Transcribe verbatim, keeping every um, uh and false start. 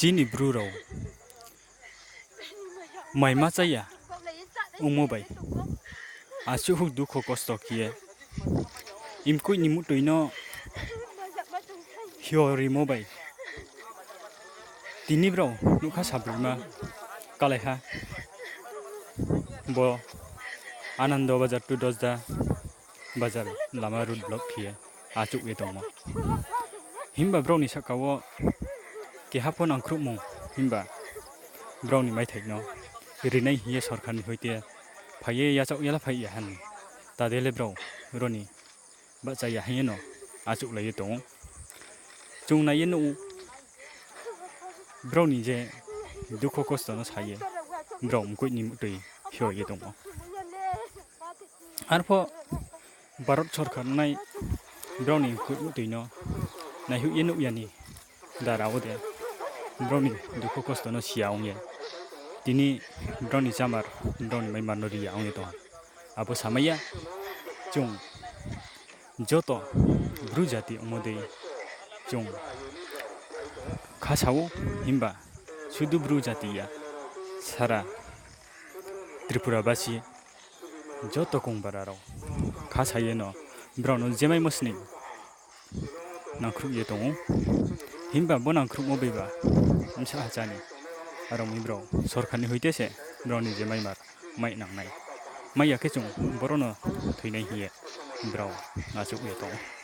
Chini Bru rao mai ma chá ya ongmo bai, asuh huk dukho kosto khe ye, mkoih ni muhtoi no hio rimo bai, tini brao nougkha sabroima kálai ha. Bo Anando Bazar to Dosda Bazar lama road block khe ye achouh ye tongmo. Himba brao ni sahka wo keha pho nangkhruhmung, himba brao ni maithai no rinai hing ye sorkar ni hoite phai ye yachaoh ye la phai ya ha ni. Tade le brao ro ni bahcha ya hing ye no achouhlai ye tong ou. Chung nai ye nuh ou, brao ni je dukho kosto no sa ye, brao mkoih ni muhtoi hio ye tong ou. Arpho Bharot sorkar nai brao ni mkoih muhtoi no naihoih ye nuh ya ni dara wo de brao ni dukho kosto no si ya ong ye, tini brao ni chámar, brao ni maimar no ri ya ong ye tong ha. Abo samai ya, chung joto Bru jati ongmo dei chung kha sa ou, himba sudu Bru jati ya, sara Tripura basi joto kongbara rao kha sa ye no brao no jemaimo sning nangkhruh ye tong ou. Himba bo nangkhruhmo baiba bsa ha chá ni, aro mi brao sorkar ni hoite se brao ni je maimar mai nangnai. Mai ya khe chung boro no thoinai hing ye brao achouh ye tong ou.